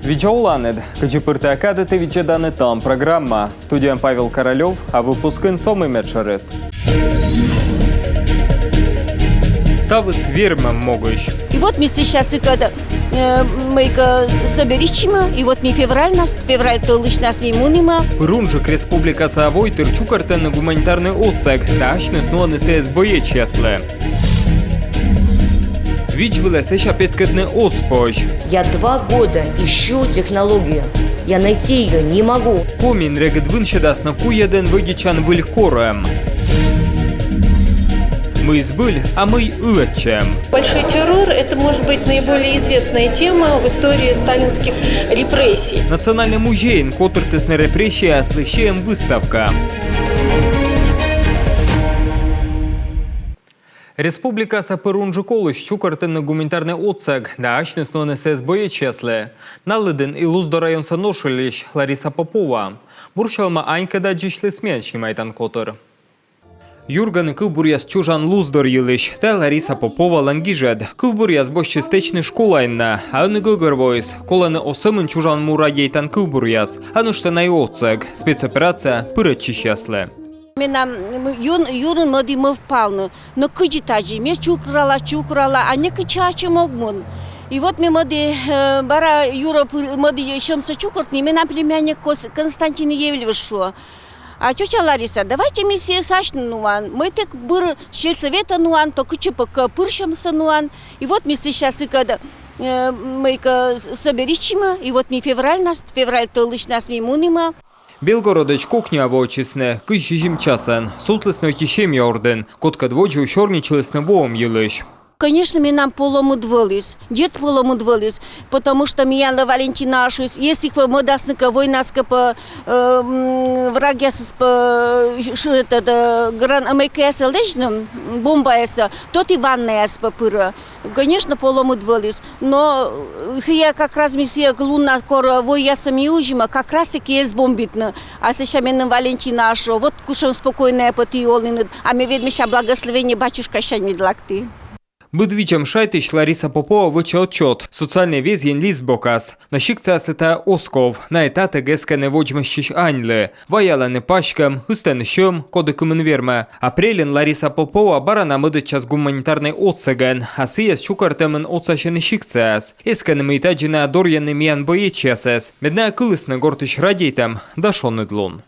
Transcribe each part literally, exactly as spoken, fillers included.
Видза оланныд! Кыдзи пыр тайӧ кадӧ, ті видзӧданныд «Талун» программа. Студияын Павел Королёв, а выпускын со мый медшӧрыс. Ставыс вермӧм могысь. И вот ми сэтчӧ сыкӧд, э, мыйкӧ соберитчимӧ, и вот ми февраль нас, февраль тӧлысьнас ми мунімӧ. Пыр унджык республикаса войтыр чукӧртӧны гуманитарнӧй отсӧг да асьныс нуӧны сійӧс боечьяслы. Видз вылӧ сэсся петкӧдны оз позь. Я два года ищу технологию. Я найти ее не могу. Комиын регыд вынсьӧдасны куйӧдӧн вӧдитчан выль корӧм. Мый збыль, а мый ылӧдчӧм. Большой террор — это, может быть, наиболее известная тема в истории сталинских репрессий. Национальнӧй музейын котыртісны репрессияяслы сиӧм выставка. Республикаса пыр унджык олысь чукӧртӧны гуманитарнӧй отсӧг да асьныс нуӧны сійӧс боечьяслы. На лыдын и Луздор районса Ношульысь Лариса Попова. Бурсялӧма анькӧд аддзысьліс миян снимайтан котыр. Юргӧны кывбуръяс чужан Луздор йылысь. Тайӧ Лариса Поповалӧн гижӧд. Кывбуръяс босьтчис тэчны школаын на, а ӧні гӧгӧрвоис: колӧны оз сӧмын чужан му радейтан кывбуръяс, а нӧшта на и отсӧг спецоперацияӧ пырӧдчысьяслы. Менам, м, юн-, юрын мӧді мӧвпалны: но кыдзи тадзи, ме чукӧрала, чукӧрала, а некытчӧ ачым ог мун. И вот ме мӧді, э, бара юрӧ пыр-, мӧді сьӧмсӧ чукӧртны, менам племянник Кос-, Константин Евльвыш шуӧ: «А, тётя Лариса, давайте ми сійӧс асьным нуам. Мый тэ быд сельсоветӧ нуан, то кытчӧ пӧ кӧ пыр сьӧмсӧ нуан». И вот ми сэсся сыкӧд, э, мыйкӧ с-, соберитчимӧ, и вот ми февраль нас, февраль тӧлысьнас ми мунімӧ. Белгородысь кокниа воӧдчисны кызь сизим часӧн. Сувтлісны ӧти семья ордын, кодкӧд водзӧ сёрнитчылісны воӧм йылысь. Конечно, менам полӧмыд вӧліс, дерт, полӧмыд вӧліс, потому что миянлы Валентина шуис: если пӧ мӧдасны кӧ, войнас кӧ пӧ, э, м, врагъясыс пӧ, э, ш-, этот, э, гран-, мыйкӧяссӧ лэдзны, м, бомбаяссӧ, то ті ваннаяс пӧ пырӧ. Конечно, полӧмыд вӧліс, но, э, сійӧ как раз ми сійӧ луннас, кор войяссӧ ми узимӧ, как раз-таки эз бомбитны. А сэсся меным Валентина шуӧ: вот кутшӧм спокойнӧйӧ пӧ ті олінныд, а ме ведь, мися, благословение батюшкасянь медлакті. Быд видзӧм шайтысь Лариса Попова вӧчӧ отчёт социальнӧй везйын листбокас. Но сиктсаяслы тайӧ оз ков. Найӧ татӧг эскӧны водзмӧстчысь аньлы. Ваялӧны паськӧм, ыстӧны сьӧм, коді кымын вермӧ. Апрельын Лариса Попова бара на мӧдӧдчас гуманитарнӧй отсӧгӧн, а сійӧс чукӧртӧмын отсасьӧны сиктсаяс. Эскӧны, мый тадзи найӧ дорйӧны миян боечьясӧс, мед найӧ кылісны гортысь радейтӧм да шоныд лун.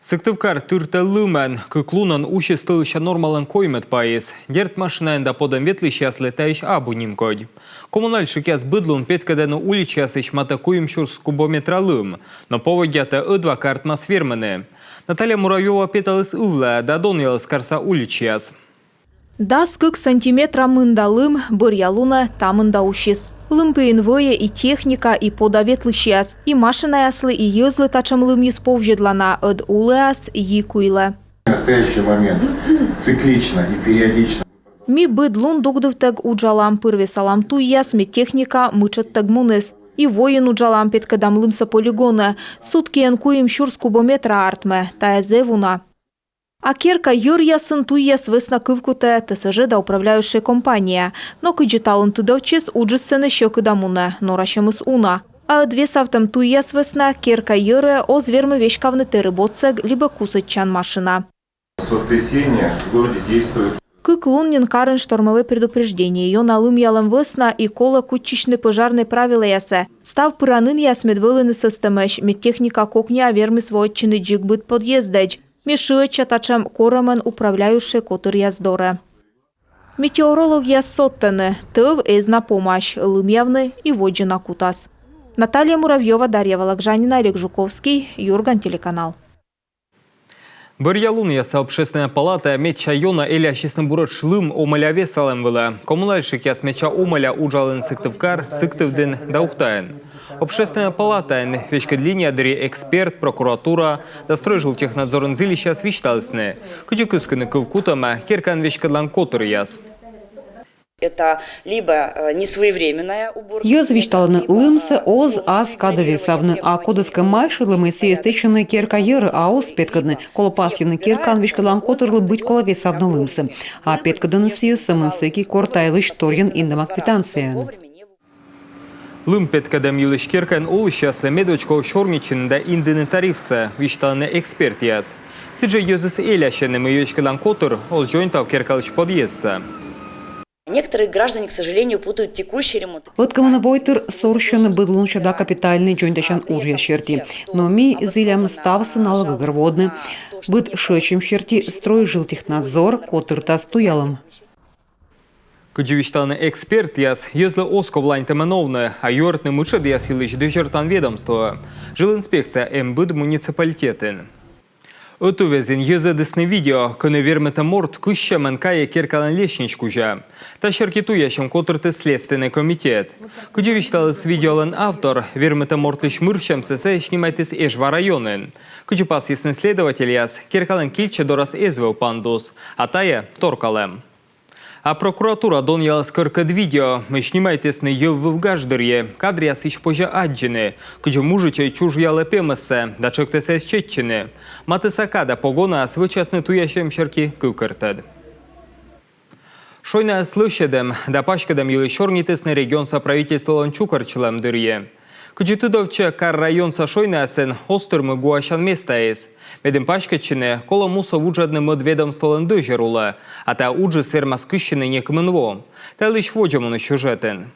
Сыктывкар тыртӧ лымӧн. Кык лунӧн усис тӧлысся нормалӧн коймӧд пайыс. Дерт, машинаӧн да подӧн ветлысьяслы таысь абу нимкодь. Коммунальщикъяс быд лун петкӧдӧны уличьясысь матӧ куим сюрс кубометра лым, но поводдятӧ ӧдва кӧ артмас вермыны. Наталья Муравьёва петаліс ывлаӧ да донъяліс карса уличьяс. Дас кык сантиметра мында лым бӧръя лунӧ та мында усис. Лым пиын вӧйӧ и техника, и пода ветлысьяс, и машинаяслы, и йӧзлы татшӧм лымйыс повзьӧдлана, ӧд улӧас йи куйлӧ. В настоящий момент циклично и периодично. Ми быд лун дугдывтӧг уджалам, пыр весалам туйяс, мед техника мытшӧдтӧг муніс. И войын уджалам, петкӧдам лымсӧ полигонӧ. Суткиӧн куим сюрс кубометра артмӧ, тайӧ зэв уна. А керка йӧръясын туйяс вӧсна кывкутӧ ТСЖ да управляющӧй компания. Но кыдзи талун тыдовтчис, уджыс сэні сьӧкыда мунӧ, норасьӧмыс уна. А ӧд весавтӧм туйяс вӧсна керка йӧрӧ оз вермы веськавны тэрыб отсӧг либӧ кусӧдчан машина. С воскресенья в городе действует. Кык лун нин карын штормовӧй предупреждение. Ёна лымъялӧм вӧсна и колӧ кутчысьны пӧжарнӧй правилӧясӧ. Став пыранінъяс мед вӧліны сӧстӧмӧсь, мед техника кокниа вермис воӧдчыны дзик быд подъездӧдз. Ме шыӧдча татшӧм корӧмӧн управляющӧй котыръяс дорӧ. Метеорологъяс содтӧны: тӧв эз на помась, лымъявны и водзӧ на кутас. Наталья Муравьёва, Дарья Вологжанина, Олег Жуковский, Юрган телеканал. Бӧръя лунъясӧ Общественнӧй палатаӧ медся ёна элясисны буретш лым омӧля весалӧм вылӧ. Коммунальщикъяс медся омӧля уджалӧны Сыктывкар, Сыктывдін да Ухтаын. Общественнӧй палатаын веськыд линия дырйи эксперт, прокуратура да Стройжилтехнадзорын зільысьяс висьталісны, кыдзи кыскыны кывкутӧмӧ керкаӧн веськӧдлан котыръяс. Это либо, э, несвоевременная уборка. Йӧз висьталӧны: лымсӧ оз ас кадӧ весавны, а кодӧскӧ майшӧдлӧ, мый сійӧс тэчӧны керка йӧрӧ, а оз петкӧдны. Колӧ пасйыны: керкаӧн веськӧдлан котырлы быть колӧ весавны лымсӧ. А петкӧдӧны сійӧс сӧмын сэки, кор та йылысь торйӧн индӧма квитанцияӧн. Лым петкӧдӧм йылысь керкаын олысьяслы медводз колӧ сёрнитчыны да индыны тарифсӧ, висьталӧны экспертъяс. Сідзжӧ йӧзыс элясьӧны, мый веськыдлан котыр оз дзоньтав керкалысь подъездсӧ. Некоторые граждане, к сожалению, путают текущий ремонт. Ӧткымын войтыр сорсьӧны быдлунся да капитальнӧй дзоньтасян уджъяс серти. Но ми зілям ставсӧ налы гӧгӧрвоӧдны. Быд шыӧдчӧм серти Стройжилтехнадзор котыртас туялӧм. Кыдзи висьталӧны экспертъяс, йӧзлы оз ков ланьтӧмӧн овны, а юӧртны мытшӧдъяс йылысь дӧзьӧртан ведомствоӧ. Жилинспекция эм быд муниципалитетын. Ӧтуввезйын йӧзӧдісны видео, кӧні вермытӧм морт кыссьӧмӧн кайӧ керкалӧн лестнич кузя. Та серти туясьӧм котыртіс Следственнӧй комитет. Кыдзи висьталіс видеолӧн автор, вермытӧм мортлысь мырсьӧмсӧ сійӧ снимайтіс Эжва районын. Кыдзи пасйисны следовательяс, керкалӧн кильчӧ дорас эз вӧв пандус, а тайӧ торкалӧм. А прокуратура донъяліс кӧркӧд видео, мый снимайтісны йӧввыв гаж дырйи. Кадръясысь позьӧ аддзыны, кыдзи мужичӧй чужъялӧ пемӧссӧ да тшӧктӧ сійӧс чеччыны. Матысса кадӧ погонаяс вӧчасны туясьӧм серти кывкӧртӧд. Шойнаяс лӧсьӧдӧм да паськӧдӧм йылысь сёрнитісны регионса правительстволӧн чукӧртчылӧм дырйи. Кыдзи тыдовтчӧ, кар-районса шойнаясын оз тырмы гуасян местаыс. Медым паськӧдчыны, колӧ мусо вуджӧдны мӧд ведомстволӧн дӧзьӧр улӧ, а та уджыс вермас кыссьыны некымын во. Та йылысь водзӧ миян сюжетын.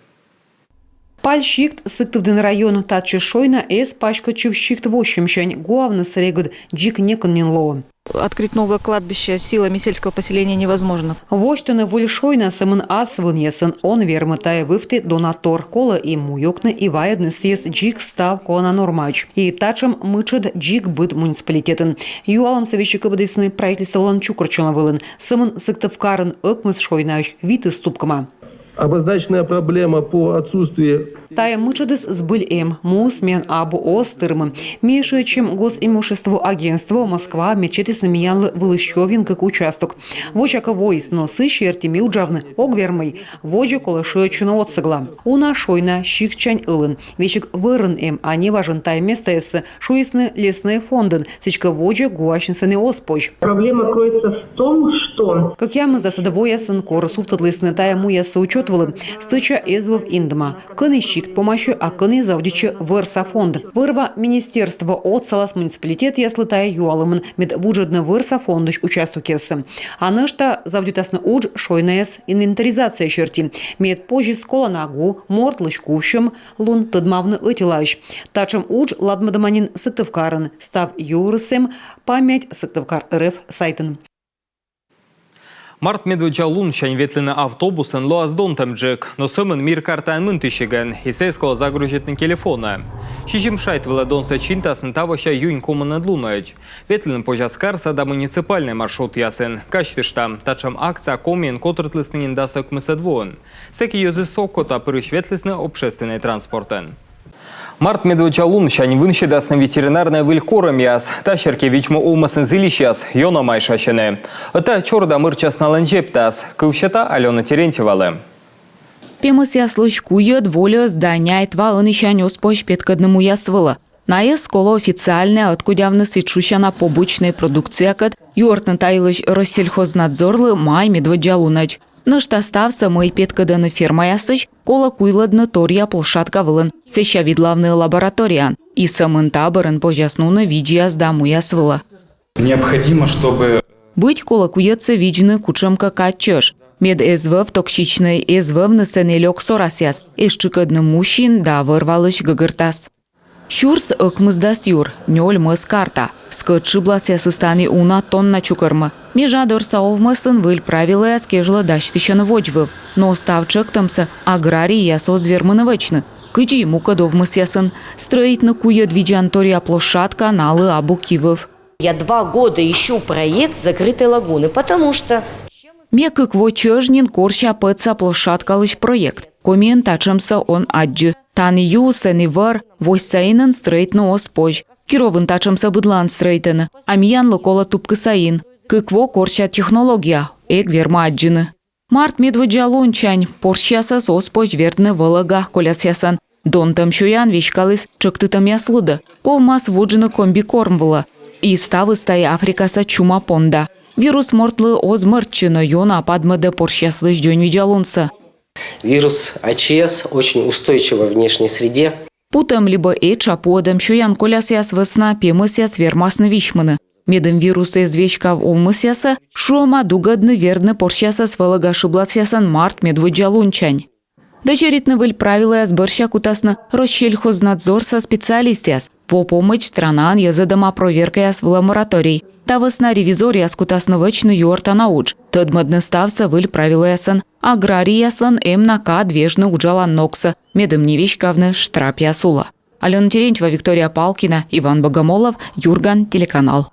Паль сикт, Сыктывдін район. Татчӧс шойна эз паськӧдчыв сикт воссьӧмсянь, гуавныс регыд, дзик некӧн нин лоӧ. Открыть новое кладбище силами сельского поселения невозможно. Восьтыны выль шойна сӧмын ас вынъясӧн он вермы, тайӧ вывті дона тор. Колӧ и муйӧкны, и вайӧдны сійӧс дзик став колана нормаӧдз. И татшӧм мытшӧд дзик быд муниципалитетын. Юалӧмсӧ весиг кыпӧдісны правительстволӧн чукӧртчылӧм вылын. Сӧмын Сыктывкарын ӧкмыс шойнаысь витыс тупкӧма. Обозначенная проблема по отсутствию Тайӧ мытшӧдыс збыль эм, муыс миян абу, оз тырмы. Ми шыӧдчим Госимущество агентствоӧ Москваӧ, мед сетісны миянлы Вылыс Човйын кык участок. Водзӧ кӧ воис, но сы серти ми уджавны ог вермӧй. Водзӧ колӧ шыӧдчыны отсӧгла. Уна шойна сиктсянь ылын. Весиг вӧрын эм, а неважӧн тайӧ местаяссӧ шуисны леснӧй фондын, сідзкӧ водзӧ гуасьны сэні оз позь. Проблема кроется в том, что Кӧкъямысдасӧд воясын, кор сувтӧдлісны тайӧ муяссӧ учёт вылӧ, стӧча эз вӧв индӧма, кӧні сикт помасьӧ, а кӧні заводитчӧ вӧрса фонд. Вӧр-ва министерство отсалас муниципалитетъяслы тайӧ юалӧмӧн, мед вуджӧдны вӧрса фондысь участокъяссӧ. А нӧшта заводитасны удж шойнаяс инвентаризация серти, мед позис колана гу, мортлысь кувсьӧм лун тӧдмавны ӧтилаысь. Татшӧм удж ладмӧдӧма нин Сыктывкарын. Став юӧрыс эм «Память Сыктывкар РФ» сайтын. Март медводдза лунсянь ветлыны автобусӧн лоас донтӧмджык, но сӧмын мир картаӧн мынтысигӧн, и сійӧс колӧ загрузитны телефонӧ. Сизим шайт вылӧ донсӧ чинтасны тавося юнь комынӧд лунӧдз. Ветлыны позяс карса да муниципальнӧй маршрутъясын. Казьтыштам, татшӧм акция Комиын котыртлісны нин дас ӧкмысӧд воын. Сэки йӧзыс окотапырысь ветлісны общественнӧй транспортӧн. Март медводдза лунсянь вынсьӧдасны ветеринарнӧй выль корӧмъяс. Та серти видз-му овмӧсын зільысьяс ёна майшасьӧны. Ӧта чорыда мырчас налӧн зептас. Кыв сета Алёна Терентьевалы. Пемӧсъяслысь куйӧд вольӧс да няйт ва ӧнісянь оз позь петкӧдны муяс вылӧ. Найӧс колӧ официальнӧя ӧткодявны сідз шусяна побочнӧй продукциякӧд, юӧртны та йылысь Россельхознадзорлы май медводдза лунӧдз. Нӧшта ставсӧ, мый петкӧдӧны фермаясысь, колӧ куйлӧдны торъя площадка вылын, сэсся видлавны лабораторияын. И сӧмын та бӧрын позяс нуны видзьяс да муяс вылӧ. Необходимо, чтобы Быть колӧ куйӧдсӧ видзны кутшӧмкӧ кад чӧж, мед эз вӧв токсичнӧй, эз вӧвны сэні лёк сорасъяс, эз тшыкӧдны му син да вӧр-валысь гӧгӧртас. Сюрс ӧкмысдас юр, нёль мӧс карта. Скӧт шыбласъясыс тані уна тонна чукӧрмӧ. Межадорса овмӧсын выль правилӧяс кежлӧ дасьтысьӧны водзвыв. Но став тшӧктӧмсӧ аграрийяс оз вермыны вӧчны, кыдзи и мукӧд овмӧсъясын. Стрӧитны куйӧд видзан торъя площадка налы абу кивыв. Я два года ищу проект закрытой лагуны, потому что Ме кык во чӧж нин корся пӧдса площадкалысь проект. Комиын татшӧмсӧ он аддзы. Тані ю, сэні вӧр, восьса инын стрӧитны оз позь. Кировын татшӧмсӧ быдлаын стрӧитӧны, а миянлы колӧ тупкыса ин. Кык во корся технология, эг вермы аддзыны. Март медводдза лунсянь порсьясӧс оз позь вердны вӧлӧга колясъясӧн. Донтӧм сёян веськаліс тшӧктытӧмъяс лыдӧ. Ковмас вуджны комбикорм вылӧ. И ставыс тайӧ Африкаса чума понда. Вирус мортлы оз мӧрччы, но ёна падмӧдӧ порсьяслысь дзоньвидзалунсӧ. Вирус АЧС очень устойчивый в внешней среде. Путӧм либӧ этша пуӧдӧм сёян колясъяс вӧсна пемӧсъяс вермасны висьмыны. Медым вирус эз веськав овмӧсъясӧ, шуӧма дугӧдны вердны порсьясӧс вӧлӧга шыбласъясӧн март медводдза лунсянь. Дӧзьӧритны выль правилӧяс бӧрся кутасны Россельхознадзорса специалистъяс. Во помӧдз странаын йӧзӧдӧма проверкаяс вылӧ мораторий. Та вӧсна ревизоръяс кутасны вӧчны юӧртана удж, тӧдмӧдны ставсӧ выль правилӧясӧн. Аграрийяслӧн эм на кад вежны уджалан ногсӧ, медым не веськавны штрапъяс улӧ. Алёна Терентьева, Виктория Палкина, Иван Богомолов, «Юрган» телеканал.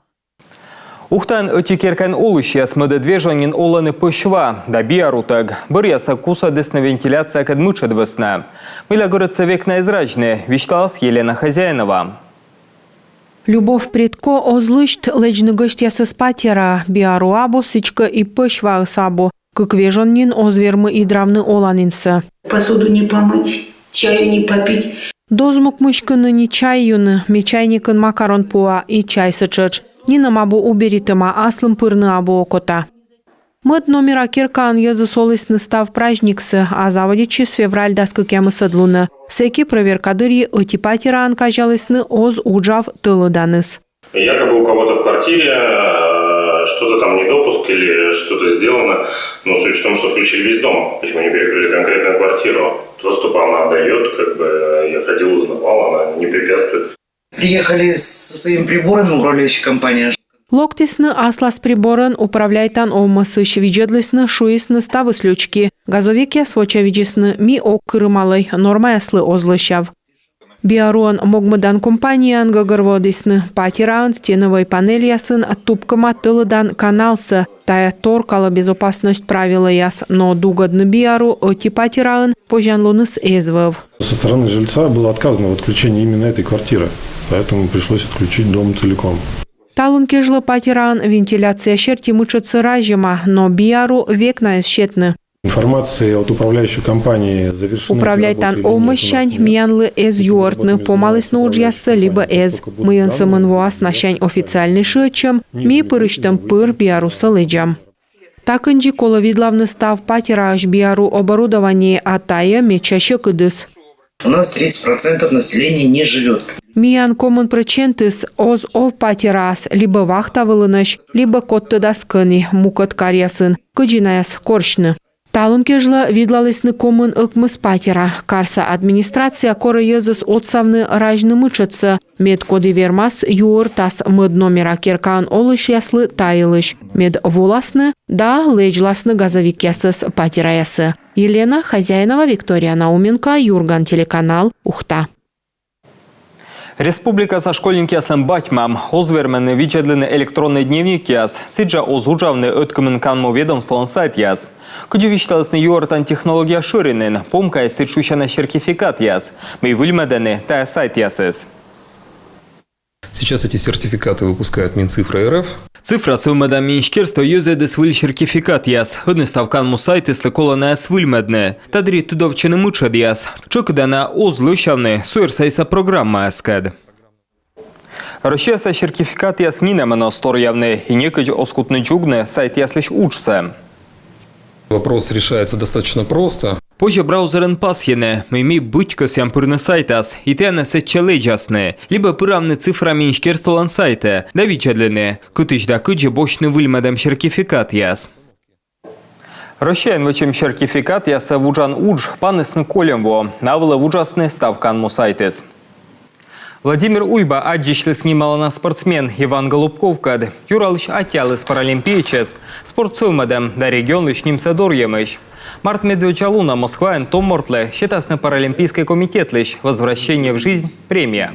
Ухтаын ӧти керкаын олысьяс мӧдӧд вежон нин олӧны пӧсь ва да биарутӧг. Бӧръясӧ кусӧдісны вентиляциякӧд мытшӧд вӧсна. Мыйла гӧрӧдсӧ век на эз разьны, висьталас Елена Хозяинова. Любовь Предко оз лысьт лэдзны гӧсьтъясӧс патераӧ. Биару абу, сідзкӧ и пӧсь ваыс абу. Кык вежон нин оз вермы идравны оланінсӧ. Посуду не помыть, чаю не попить. Дозмук мыськыны ни чай юны. Ме чайникын макарон пуа, и чайсӧ тшӧтш. Нинӧм абу уберитӧма, аслым пырны абу окота. Мӧд номера керкаын йӧзыс олісны став праздниксӧ, а заводитчис февраль дас кӧкъямысӧд лунӧ. Сэки проверка дырйи ӧти патераын казялісны оз уджав тӧлыданыс. Якобы у кого-то в квартире э, что-то там недопуск или что-то сделано, но суть в том, что отключили весь дом. Почему не перекрыли конкретную квартиру? Доступ она дает, как бы я ходил, узнавал, она не препятствует. Приехали со своими приборами управляющая компания. Локтісны аслас приборӧн управляйтан овмӧсысь, видзӧдлісны, шуисны, ставыс лючки. Газовикъяс вочавидзисны, ми ог кырымалӧй, нормаяслы оз лӧсяв. Биаруӧн могмӧдан компанияын гӧгӧрвоӧдісны: патераын стенӧвӧй панельясын тупкӧма тӧлыдан каналсӧ. Тайӧ торкалӧ безопасность правилӧяс, но дугӧдны биару ӧти патераын позянлуныс эз вӧв. Со стороны жильца было отказано в отключении именно этой квартиры, поэтому пришлось отключить дом целиком. Талун кежлӧ патераын вентиляция серти мытшӧдсӧ разьӧма, но биару век на эз сетны. Информация от управляющей компании завершена. Управляйтан овмӧссянь миянлы эз юӧртны, помалісны уджъяссӧ либӧ эз. Мыйӧн сӧмын воас насянь официальнӧй шыӧдчӧм, ми пырысьтӧм пыр биарусӧ лэдзам. Та кындзи колӧ видлавны став патераысь биару оборудование, а тайӧ медся сьӧкыдыс. У нас тридцать процентов населения не живет. Миян комын прӧчентыс оз ов патераас, либӧ вахта вылынӧсь, либӧ код тӧдас кӧні, мукӧд каръясын. Кыдзи найӧс корсьны? Талун кежлӧ видлалісны комын ӧкмыс патера. Карса администрация корӧ йӧзӧс отсавны разьны мытшӧдсӧ. Мед коді вермас, юӧртас мӧд номера керкаын олысьяслы та йылысь, мед воласны да лэдзласны газовикъясӧс патераясӧ. Елена Хозяинова, Виктория Науменко, «Юрган» телеканал, Ухта. Республикаса школьникъяслӧн бать-мам оз вермыны видзӧдлыны электроннӧй дневникъяс, сідзжӧ оз уджавны ӧткымын канму ведомстволӧн сайтъяс. Кыдзи висьталісны юӧртан технология шӧринын, помкаыс сідз шусяна сертификатъяс, мый выльмӧдӧны тайӧ сайтъясыс. Сейчас эти сертификаты выпускает Минцифра РФ. Цифра сӧвмӧдан министерство йӧзӧдіс выль сертификатъяс. Ӧні став канму сайтыслы колӧ найӧс выльмӧдны. Та дырйи тыдовтчӧны мытшӧдъяс. Тшӧкыда на оз лӧсявны суйӧрсайса программаяскӧд. Россияса сертификатъяс нинӧмӧн оз торъявны, и некыдз оз кутны дзугны сайтъяслысь уджсӧ. Вопрос решается достаточно просто. Позьӧ браузерын пасйыны, мый ми быть кӧсъям пырны сайтас, и тіянӧс сэтчӧ лэдзасны, либӧ пыравны Цифра министерстволӧн сайтӧ да видзӧдлыны, кытысь да кыдзи босьтны выльмӧдӧм сертификатъяс. Россияын вӧчӧм сертификатъясӧ вуджан удж панісны кольӧм во, на вылӧ вуджасны став канму сайтыс. Владимир Уйба аддзысьліс нималана спортсмен Иван Голубковкӧд. Юралысь аттьӧаліс паралимпиецӧс спорт сӧвмӧдӧм да регионлысь нимсӧ дорйӧмысь. Март медводдза лунӧ Москваын том мортлы сетасны Паралимпийскӧй комитетлысь «Возвращение в жизнь» премия.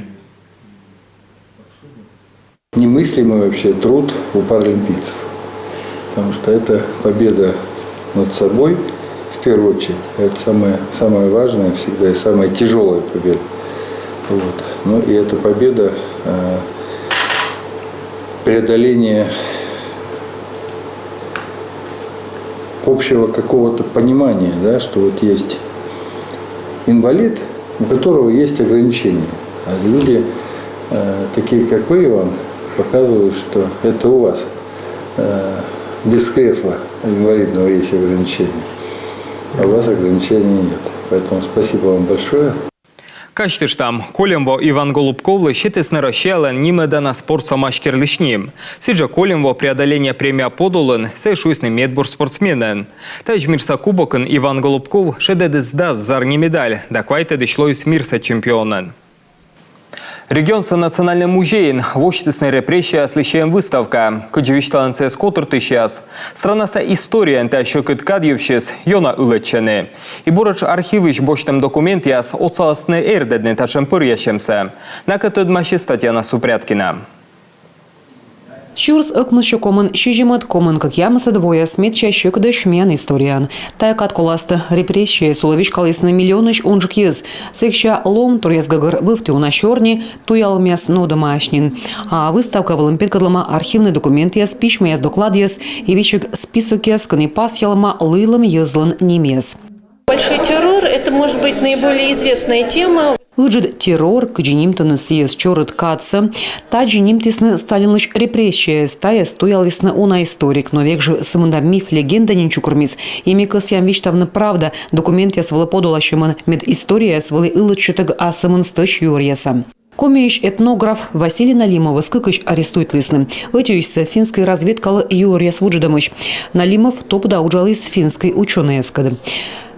Немыслимый вообще труд у паралимпийцев, потому что это победа над собой, в первую очередь. Это самое, самое важное всегда и самая тяжелая победа. Вот. Ну и эта победа э, преодоление общего какого-то понимания, да, что вот есть инвалид, у которого есть ограничения. А люди, э, такие как вы, Иван, показывают, что это у вас э, без кресла инвалидного есть ограничения. А у вас ограничений нет. Поэтому спасибо вам большое. Казьтыштам, кольӧм во Иван Голубковлы сетісны Россиялӧн нимӧдана спортса мастерлысь ним. Сідзжӧ кольӧм во «Преодоление» премия подулын сійӧс шуисны медбур спортсменӧн. Тайӧ мирса кубокын Иван Голубков шедӧдіс дас зарни медаль да квайтӧдысь лоис мирса чемпионӧн. Регионса национальнӧй музейын восьтісны репрессияяслысь выставка. Кыдзи висьталӧны сійӧс котыртысьяс, странаса историяын тайӧ сьӧкыд кад йывсьыс ёна ылӧдчӧны. И буретш архивысь босьтӧм документъяс отсалісны эрдӧдны татшӧм пӧръясьӧмсӧ. Накӧд тӧдмасис Татьяна Супряткина. Сюрс ӧкмыссё комын сизимӧд — комын кӧкъямысӧд вояс медся сьӧкыдӧсь миян историяын. Тайӧ кад коластӧ репрессияяс улӧ веськалісны миллионысь унджык йӧз. Сэкся лоӧмторъяс гӧгӧр вывті уна сёрни, туялӧмъяс нуӧдӧмаӧсь нин. А выставка вылын петкӧдлӧма архивнӧй документъяс, письмӧяс, докладъяс и весиг списокъяс, кӧні пасъялӧма лыйлӧм йӧзлӧн нимъяс. Большой террор — это, может быть, наиболее известная тема. Ыджыд террор, кыдзи нимтӧны сійӧс чорыд кадсӧ. Тадзи нимтісны Сталинлысь репрессияяс, тайӧс туялісны уна историк, но век жӧ сымында миф-легенда нин чукӧрмис. И ми кӧсъям висьтавны правда документъяс вылӧ подуласьӧмӧн, мед историяяс вӧлі ылӧдчӧтӧг асьныс тӧсь юӧръясӧн. Комиысь этнограф Василий Налимовӧс кыкысь арестуйтлісны. Ӧтиысьсӧ финскӧй разведкалы юӧръяс вуджӧдӧмысь. Налимов топыда уджаліс финскӧй учёнӧйяскӧд.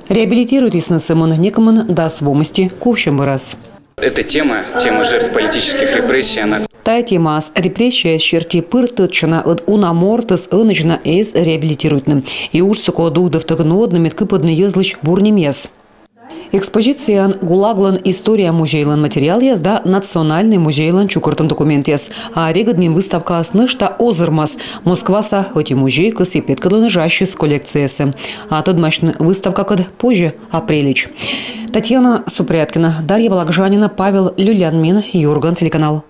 Реабилитируйтлісны сӧмын некымын дас во мысти кувсьӧм бӧрас. Эта тема, тема жертв политических репрессий, она... Тайӧ темаыс, репрессияяс серти пыр тӧдчана, ӧд уна мортӧс ӧнӧдз на эз реабилитируйтны. И уджсӧ колӧ дугдывтӧг нуӧдны, мед кыпӧдны йӧзлысь бур нимъяс. Экспозицияын ГУЛАГлӧн история музейлӧн материалъяс да Национальнӧй музейлӧн чукӧртӧм документъяс. А регыд нин выставкаыс нӧшта озырмас. Москваса ӧти музей кӧсйӧ петкӧдлыны жӧ ассьыс коллекциясӧ. А тӧдмасьны выставкакӧд позьӧ апрельысь. Татьяна Супряткина, Дарья Вологжанина, Павел Люлянмин, «Юрган» телеканал.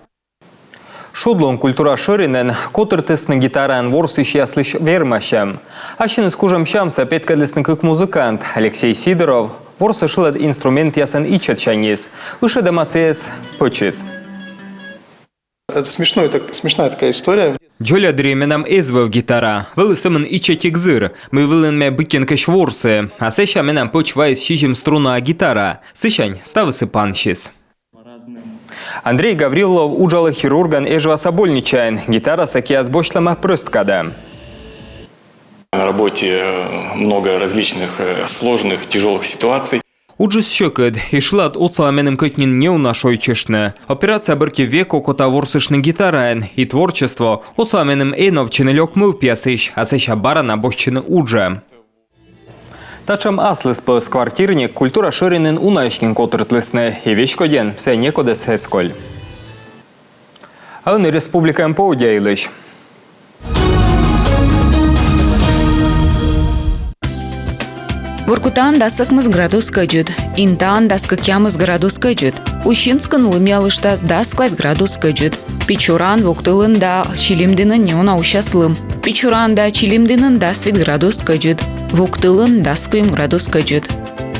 Шудлун культура шӧринын котыртісны гитараӧн ворсысьяслысь вермасьӧм. Ассьыныс кужӧм сямсӧ петкӧдлісны кык музыкант. Алексей Сидоров ворсӧ шылад инструментъясӧн ичӧтсяньыс. Ышӧдӧма сійӧс пӧчыс. Это смешной, так, смешная такая история. Дзоля дырйи менам эз вӧв гитара. Вӧлі сӧмын ичӧтик зыр, мый вылын ме быттьӧкӧ ворсі. А сэсся менам пӧч вайис сизим струна гитара. Сысянь ставыс и пансис. Андрей Гаврилов уджалӧ хирургӧн Эжваса больничаын. Гитарасӧ киас босьтлӧма прӧст кадӧ. На работе, э, много различных, э, сложных, тяжёлых ситуаций. Уджыс сьӧкыд, и шылад отсалӧ меным кӧть нин неуна шойччыштны. Операция бӧрти век окота ворсыштны гитараӧн, и творчество отсалӧ меным эновтчыны лёк мӧвпъясысь, а сэсся бара на босьтчыны уджӧ. Татшӧм аслыспӧлӧс квартирник культура шӧринын унаысь нин котыртлісны, и веськодьӧн сійӧ некодӧс эз коль. А ӧні республикаын поводдя йылысь. Воркутаын дас ӧкмыс градус кӧдзыд, Интаын дас кӧкъямыс градус кӧдзыд, Усинскын лымъялыштас, дас квайт градус кӧдзыд, Печораын, Вуктылын да Чилимдінын неуна усяс лым. Печораын да Чилимдінын дас вит градус кӧдзыд, Вуктылын дас куим градус кӧдзыд.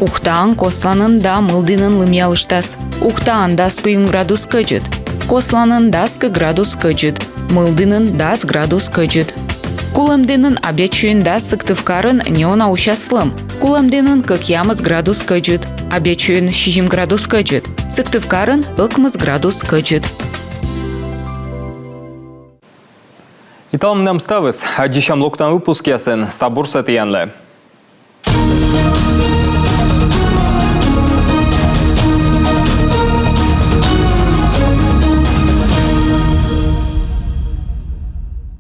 Ухтаын, Косланын да Мылдінын лымъялыштас. Ухтаын дас куим градус кӧдзыд, Косланын дас кык градус кӧдзыд, Мылдінын дас градус кӧдзыд. Кулӧмдінын, Абъячойын да Сыктывкарын неуна усяс лым. Кулӧмдінын кӧкъямыс градус кӧдзыд, Абъячойын сизим градус кӧдзыд, Сыктывкарын ӧкмыс градус кӧдзыд. И талун менам ставыс. Аддзысям локтан выпускъясын. Став бурсӧ тіянлы.